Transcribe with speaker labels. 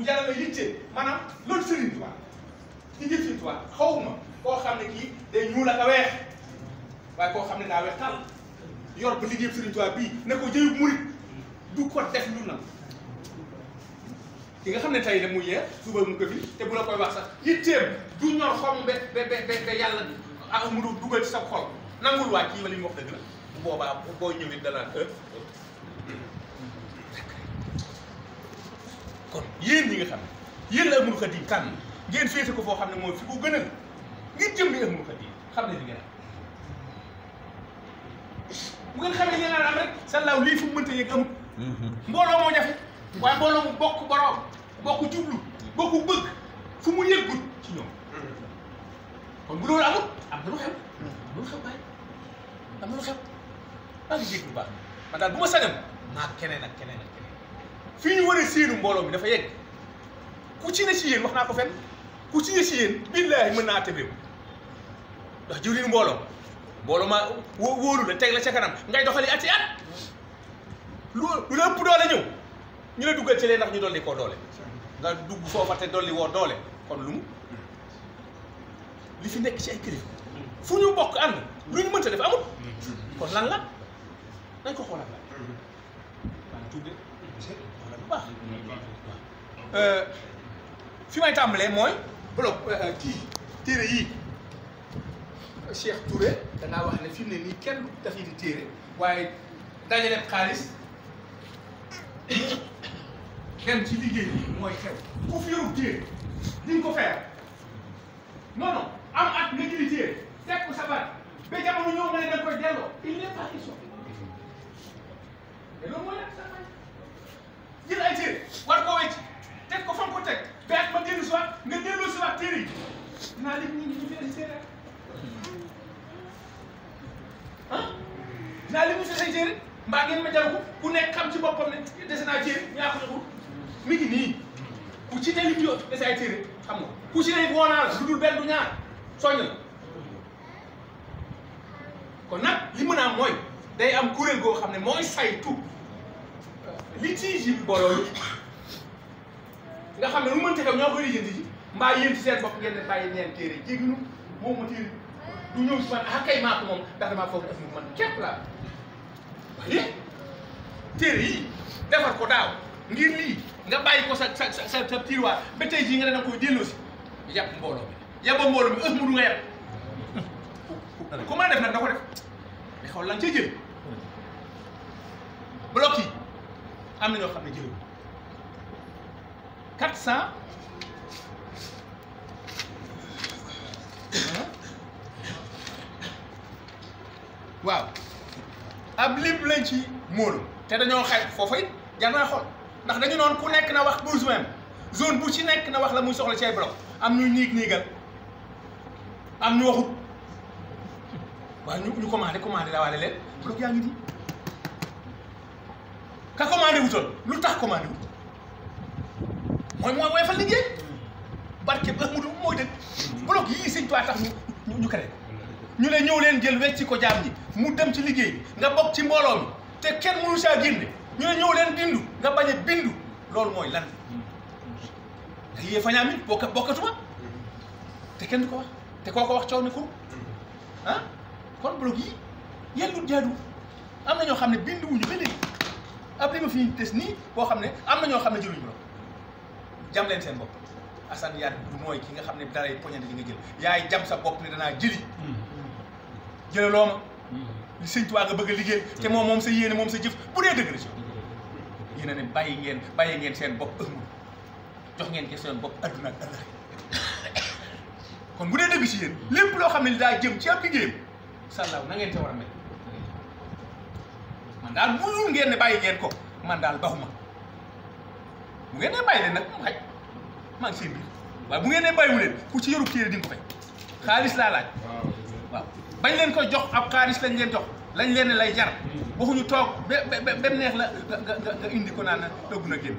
Speaker 1: mu jaral la yitte maanaam loolu Serigne Touba ci jëf Serigne Touba xawma koo xam ne kii day ñuul ak a weex waaye koo xam ne daa weex tàll yor ba liggéey Serigne Touba bii ne ko jëyub murit du ko def lu na ki nga xam ne tey de mu yeex suba mu ko fi te bu la koy wax sax yitteem du ñor xom ba yàlla mu dugal ci sa xol nangul waa kii wala li mu wax dëgg la bu boobaa boo ñëwee danaan kon yéen ñi nga xam ne yéen la Ahmadou Khadim tànn ngeen féete ko foo xam ne mooy fi ko gënal ngir jëm bi Ahmadou Khadim xam ne li ngeen am bu ngeen xamee ngeen am rek sallaaw lii fu mu mënta yëg amul mbooloo moo jafe waaye mbooloo mu bokk borom bokk jublu bokk bëgg fu mu yëggut ci ñoom kon bu loolu amul am na lu xew lu xew bàyyi am na lu xew maa ngi jégg lu baax man daal bu ma sañoon naa keneen ak keneen ak keneen fii ñu war a séenu mbooloo mi dafa yegg ku ci ne si yéen wax naa ko fenn ku ci ne si yéen billaahi mën naa atte ndax jiwlin mbooloo ma wóolu la teg la ca kanam ngay doxali ati at lu la ëpp doole ñëw ñu la duggal ci lee ndax ñu dolli koo doole nga dugg foofa te dolli woo doole kon lu mu li fi nekk ci ay kilifa fu ñu bokk ànd lu ñu mënta def amul kon lan la nañ ko xoolal la maa ngi tudde xoolal bu baax fi may tàmbalee mooy bloc kii téere yii Cheikh Touré dangaa wax ne fi mu ne nii kenn daf yi di téere waaye dajale xaalis dem ci liggéey bi mooy xew ku fi yorub téere di nga ko feer non non am at nga jëli téere teg ko sa baat ba jamono ñëw nga ne da nga koy delloo il n'est pas question mais loolu mooy nag sa jël ay téere war koo wecc teg ko fan ko teg ba at ma dellu si waat nga delloo si waat téere yi dinaa lim nit ñi ñu fi ay téere naa li mu fi say téere mbaa ngeen ma jaru ko ku nekk xam ci boppam ne dese naa téere ñaa ko joxul mi ngi nii ku ci ne li mu dese ay téere xam nga ku ci ne woo naa la lu dul benn du ñaar soññ la kon nag li mën a am mooy day am kuréel goo xam ne mooy saytu litige yi booloo yi nga xam ne lu mënti xew ñoo koy lijjanti ji mbaa yéen ci seen bopp ngeen ne bàyyi neen téere jégginu moom ma téere du ñëw si man ah kay maa ko moom ndax damaa foog def mu man képp laa waaye téere yi defar ko daaw ngir lii nga bàyyi ko sa tiroir ba tey jii nga ne da nga koy delloo si yàpp mbooloo mi yàbba mbooloo mi mu du nga yàpp ku mën a def nag da ko def mais xaw lan ca jël bloc yi am na ñoo xam ne jëlul 400 waaw ab lim lañ ci móolu te dañoo xay foofa it jar naa xool ndax dañu noonu ku nekk na wax besoin zone bu ci nekk na wax la muy soxla ci ay bloc am ñu niigal am ñu waxut waaye ñu commandé dawaale leen bloc yaa ngi nii ka commandé wutoon lu tax commandé wut mooy woyofal liggéey barke ba mu mooy dëgg bloc yii Sëñ Tuubaa tax ñu créé ñu ne ñëw leen jël wecci ko jaam ñi mu dem ci liggéey bi nga bokk ci mbooloo mi te kenn mënu saa génne ñu ne ñëw leen bindu nga bañ a bindu loolu mooy lan nga yee fañaa mi bokkatuma te kenn du ko wax te koo ko wax coow ne ko ah kon bloc yi yéen lu jaadu am na ñoo xam ne bindu wuñu ba léegi ab li ma fi des nii boo xam ne am na ñoo xam ne jëluñu bloc jam leen seen bopp Assane Yaat du mooy ki nga xam ne daray poñante li nga jël yaay jam sa bopp ne danaa jëli jëlaloo ma li Sëñ Tuubaa nga bëgg a liggéey te moom sa yéene moom sa jëf bu dee dëgg la ci yéen a ne bàyyi ngeen seen bopp ëmul jox ngeen ke seen bopp adduna ak ëllëg kon bu dee dëgg ci yéen lépp loo xam ne li daa jëm ci ab liggéeyam sàllaaw na ngeen ca war a mel man daal bu ngeen ne bàyyi ngeen ko man daal baxuma bu ngeen ne bàyyi leen nag mu xaj maa ngi seen biir waaye bu ngeen ne bàyyiwu leen ku ci yorub téere di nga ko fay xaalis laa laaj waaw bañ leen ko jox ab xaalis lañ leen jox lañ leen ne lay jar waxuñu toog ba neex la nga indi ko naan na dogg na génn